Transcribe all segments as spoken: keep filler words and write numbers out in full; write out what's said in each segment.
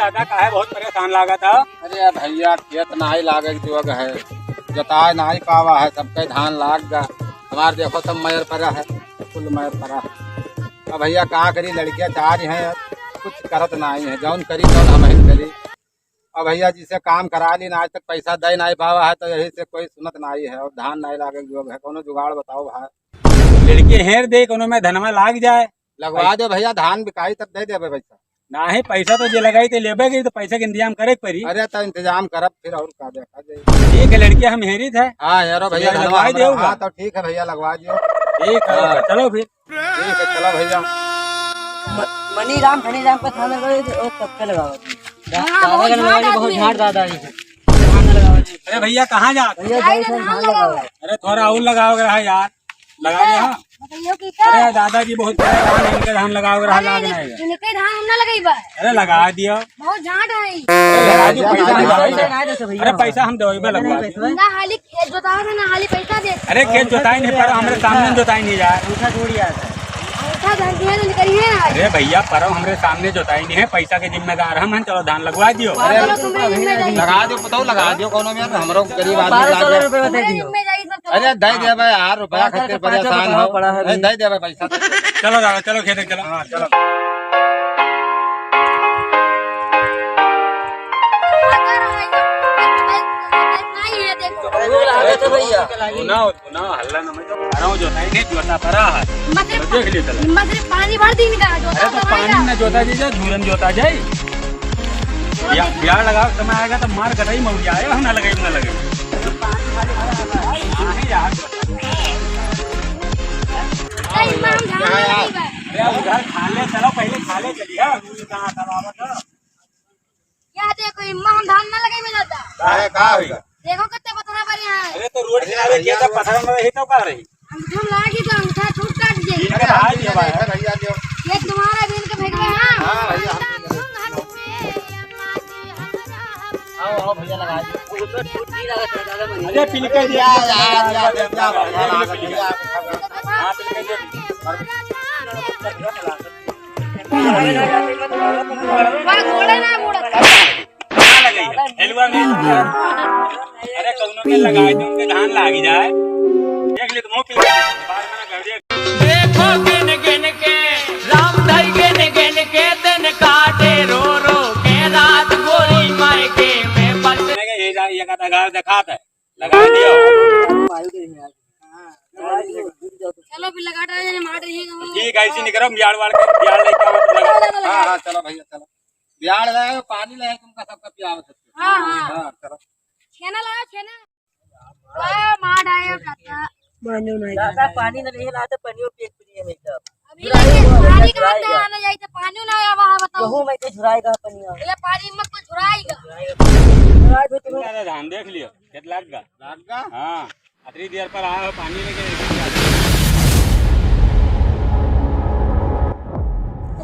दादा, काहे बहुत परेशान लागत ह? अरे भइया, खेत नाहीं लागे के जोग है, जोताए नाहीं पावा है, सबके धान लाग गा। हमार देखो, सब मयर परा है, कुल मयर परा है। अब भइया का करी, लड़किया चार हैं, कुछ करत नाहीं है, जौन करी तौन हमहिन करी। अब भइया जिसे काम करा ली ना, आज तक पैसा दे नाहीं पावा है, तो यही से कोई सुनत नाहीं है। और धान नाहीं लागे के जोग है, कौनो जुगाड़ बताओ भाई। लड़के हेर दे, कौनो में धनवा लाग जाए। लगवा दो भइया, धान बिकाई तब दे देबे पैसा। नाहीं, पैसा तो जे लगाई ते लेबे के, तो पैसा के इंतजाम करे के पड़ी। अरे तो इंतजाम करब फिर, और का देखा जाए। ठीक है लड़के, हम हेरित है। हाँ हेरो भइया, लगवा देउ। हाँ तो ठीक है भइया, लगवा दियो। ठीक है, हाँ। चलो फिर। ठीक है, चलो भइया। म-, मनी राम, धनी राम का थाना गए थे, और सबके लगाओ। हाँ, बहुत झांट आदमी है। बहुत झांट दादा है। अरे भइया, कहाँ जा? भइया, जय से धान लगाओ। अरे थोड़ा और लगाओ रहा यार, लगा दे, हाँ। बताइयो कि का? अरे दादाजी बहुत परेशान है, इनके धान लगाओ रहा, अरे लाग नहीं है। इनके धान हम ना लगाई बा। अरे लगा दियो। बहुत झांट है। अरे लगा दियो, पैसा हम देवाई। अरे पैसा हम देवाई बा, लगवा दियो। ना हाली खेत जोतावा ना, ना हाली पैसा दे। अरे खेत जोताई नहीं, पर हमरे सामने जोताई नहीं यार। अंगूठा धर दिया तो निकली है ना। अरे भइया, परव हमरे सामने जोताई नहीं है, पैसा के जिम्मेदार हम हैं, चलो धान लगवा दियो। अरे लगा दियो, बताओ, लगा दियो, कौनो में हमरो गरीब आदमी लागे। अरे दे देबे यार, रुपया खातिर परेशान हो। अरे दे देबे पैसा। चलो दादा, चलो खेते चलो। हाँ, चलो। नहीं है, देखो। सुना, सुना, हल्ला न मत करो, जोताई नहीं, जोता परा है। मतलब, देख लियो चला। मतलब पानी भर दिन का जोता अरे तो परा पानी है। ना जोता जी, जा झूरन जोता जाई। या, बियाड़ लगावे समय आएगा तो मार कटाई मौज आए, हम ना लगाई, ना लगाई। नहीं यार। नहीं, माम, धान नहीं लगाई बा। अरे, उधर खा ले, चलो, पहले खा ले, चलिए। हाँ, कहाँ, कहाँ, कहाँ? या देखो, ई माम धान ना लगाई में जाता। काहे, का होइगा? देखो कितने पथरा पड़े हैं। अरे, तो रोड किनारे खेत है, पथरा में रही तो का रही? अंगूठा लागी तो अंगूठा छूट काट दे। अरे, भाई, ये भाई। भैया, दियो। ये तुम्हारा भी इनके फेंक रहे हैं। हाँ, भैया। आओ, आओ भैया, लगा दो। अरे, पिलके दिया, यार, यार, यार, यार, यार, यार। हाँ, पिलके दिया। वाह, घोड़े ना मुड़त। कहाँ लगाई है? हेलुआ में। अरे, कौनो में लगाए तो उनके धान लागी जाए। देख ले, तुम हो पिलके। देखो गिन गिन के, राम धई गिन गिन के, दिन काटे रो रो के, रात गोरी मायके में बस। ये जा, ये का दगार दिखात है, लगा दियो। चलो, फिर लगा रहे हैं, मार रही है वो। ठीक है, ऐसे निकलो, बियाड़ वाड़ के, बियाड़ लेके आओ, लगा। हाँ, हाँ, चलो भैया, चलो। बियाड़ लाए, पानी लाए, तुमका सबका पियावत है। हाँ, हाँ। हाँ, चलो। छेना लाओ, छेना। वाह, मार आयो काका। मानो नहीं। दादा, पानी न रहे ला तो पनियो पिए के पड़ी है एकदम। अभी पानी कहाँ से आना जाए तो पानी ना आवा है, बताओ। कहूँ मैं तो झुराएगा पनिया। ये पानी मत को झुराएगा। झुराए भी तुम्हें। अरे धान देख लियो, खेत लाग गा। लाग गा? हाँ, अतरी देर पर आया हो पानी लेके।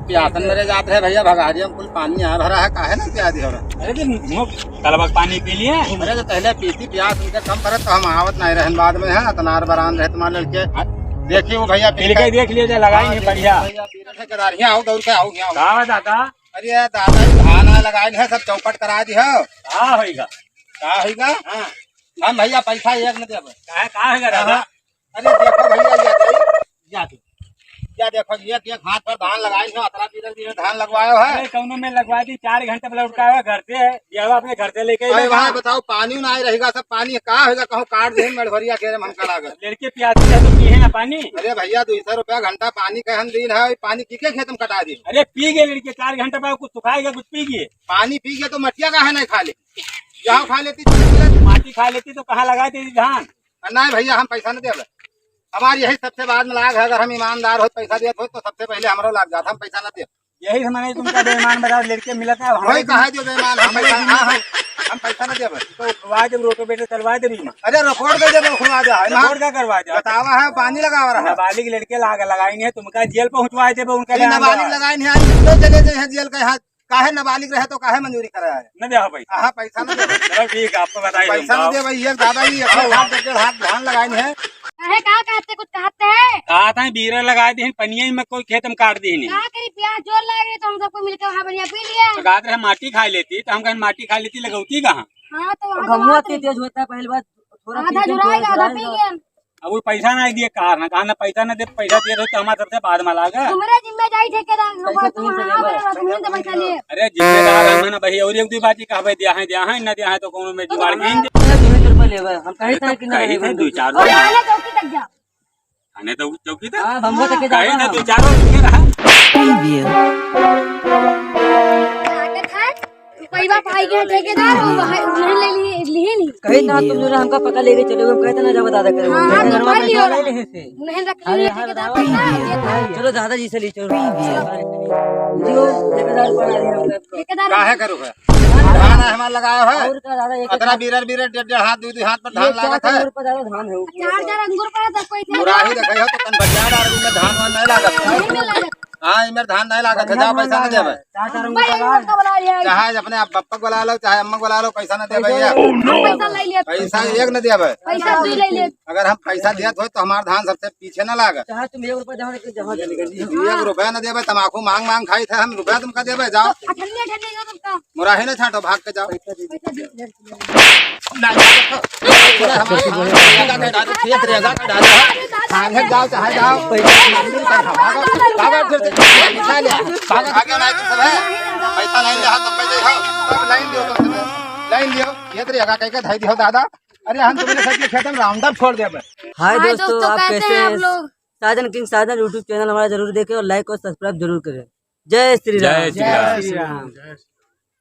प्यासन मरे जात रहे भैया, भगारिया में कुल पानी यहाँ भरा है, काहे ना प्यास हो रहा? अरे जी, मुँह तलबक पानी पी लिए। अरे तो पहले पीती प्यास उनके कम पड़े तो हम आवत नहीं रहन बाद में, है अतनार बरान रहे तुम्हारे लड़के। देखिए वो भैया पी के देख लियो, जा लगाई है बढ़िया। भैया पी रहे थे, केदार, यहाँ आओ, दौड़ के आओ, यहाँ आओ। का दादा? अरे दादा, धान आ लगाए हैं, सब चौपट करा दी हो। का होइगा? का होइगा? हाँ। हम भैया पैसा एक न देबे। काहे, का होइगा दादा? हाँ। अरे देखो भैया, या देखो, या देखो, या देखो, एक, एक हाथ पर धान लगाई है, अतरा पीरल पीरल धान लगवायो है। अरे कौनो में लगवा दी, चार घंटे में लौट के आवे घर से, ये अपने घर से लेके अरे अइबे भाई ना। बताओ, पानी ना आए रहेगा, सब पानी का होगा, कहूँ काट दे मड़भरिया के हम करा गए। लड़के प्यासे है तो पिए ना पानी। अरे भैया, दो सौ रुपया घंटा पानी का हम दिन है, पानी की के खेत में कटा दी। अरे पी गए लड़के, चार घंटे बाद कुछ सुखाएगा, कुछ पी गए। पानी पी गए तो मटिया का है नहीं खा ले, जाओ खा लेती, माटी खा लेती तो कहाँ लगाए थे धान? नहीं भैया, हम पैसा न देबे। हमार यही सबसे बाद में लाग है, अगर हम ईमानदार होत, पैसा देत होत, तो सबसे पहले हमरो लाग जात, हम पैसा न देब। यही से मने तुमका बेईमान बता, लड़के मिलत है, वही कहा जो बेईमान, हम पैसा, हाँ, हाँ, हम पैसा न देबे। तो उठवा दे, रोटो बेटे चलवा दे बीमा। अरे रिकॉर्ड दे दे, उठवा दे, है ना? रिकॉर्ड का करवा दे? बतावा है, पानी लगावा रहा। नाबालिग लड़के लाग, लगाई नहीं है, तुमका जेल पहुंचवा देबे उनका ये नाम नाबालिग लगा। लगाई नहीं, आज तो चले जाए हैं जेल का, यहाँ काहे नाबालिग रहे तो काहे मंजूरी कराया है? न दे हो पैसा। हाँ, पैसा न दे। चलो ठीक है, आपको बताइए पैसा तुम न दे भाई, ये दादा जी, एक हाथ, डेढ़ हाथ धान लगाए हैं। अरे का कहते, कुछ कहते हैं? कहा था बीरा लगा दी, पनिया में कोई खेत में काट दी नहीं। का करी, प्यास जोर लाग रही तो हम सबको मिलके वहाँ बढ़िया पी लिया। तो गात रहे माटी खा लेती, तो हम कहें माटी खा लेती, लगौती कहाँ? हाँ, तो वहाँ तो गमुआ बात के नहीं। तेज होता है, पहली बात थोड़ा आधा पीछे झुराएगा, थोड़ा आधा पी झुराएगा। गया। अब वो पैसा ना दिए कार ना, कहा ना पैसा ना दे, पैसा दिए रहो तो हमारे सबसे बाद में लागा। तुम्हारे जिम्मे जाई ठेकेदार, पैसा ऊपर तुम तुम से हाँ, लेबे। ऊपर तुम से पैसा लिए। अरे जिम्मेदार हम ना भाई, और एक दो बात ही कहबे, दिया है, दिया है, ना दिया है तो कोनो में जुगाड़ नहीं दे। अरे, तुम्हें तो रुपये लेबे, हम कहीं अरे, तक तो कि ना कहीं लेबे। तो दो चार और थाने चौकी तक जा। थाने तो चौकी तक? हाँ, हम वो तक के कहीं जाबे ना हम। दो चार और रुपये रहा। आगे था, पैसा पाई गया ठेकेदार, वो वहाँ उन्हें ले लिए, लिए नहीं। कहीं ना तुम जो ना हमका पकड़ लेके चले गए, हम कहते ना जब दादा करें। हाँ, हाँ, तो घरवा पकड़ लियो। पैसा ले लेते। उन्हें रख अरे लिए यहाँ ठेकेदार बताओ। पैसा, ये था। चलो दादाजी से ले चलो। जो ठेकेदार पड़ा है हमका। ठेकेदार काहे करो है? धान है हमार लगाया है। और का दादा, एक अतरा बीरर बीरर डेढ़ डेढ़ हाथ, दुई दुई हाथ पर ये धान चार लागत है। अंगूर पर दादा धान है। चार चार अंगूर पर है, तो कोई नहीं। मुराही देखे हो तो कन बजा डाल में धान वान नहीं लागत। नहीं, नहीं लागत। हाँ, इमेर धान नहीं लागत है, बढ़िया जाओ धान पैसा नहीं लागत देवे। है। चार चार अंगूर भाई, पर अंगूर का बना लिया है। चाहे अपने आप बप्पा को बुला लो, चाहे अम्मा को बुला लो, पैसा न देवे पैसा ये। नहीं। पैसा ले लिया। पैसा एक न देवे। पैसा तू ले ले। अगर हम पैसा देत हो तो हमार धान सबसे पीछे न लागे। चाहे तुम एक रुपया जमा करके जमा कर लीजिए। एक रुपया न देवे, तमाकू मांग मांग खाई थे हम, रुपया तुमका देवे, जाओ। अठन्नी, अठन्नी का तुमका। मुराही न छाटो, भाग के जाओ। पैसा दे दे। ना, ना, ना, पूरा हमारे धान लगा के डालो, खेत रेगा के डालो। भाग जाओ, चाहे जाओ। भागो, भागो, फिर से पैसा ले, भागो। आगे ना, सब है। पैसा लाइन ले, हाथ में पैसे हो। सब लाइन दियो, तुम लाइन दियो। ये तो रेगा कह के धाई दियो दादा। अरे हम तुमने सच में खेत में राउंडअप छोड़ दिया बस। हाय हाय दोस्तों, दोस्तों, आप कैसे कैसे हैं आप हैं? लोग? साजन किंग साजन YouTube चैनल हमारा जरूर देखें और like और subscribe जरूर करें। जय श्री राम। जय श्री राम। जय श्री राम।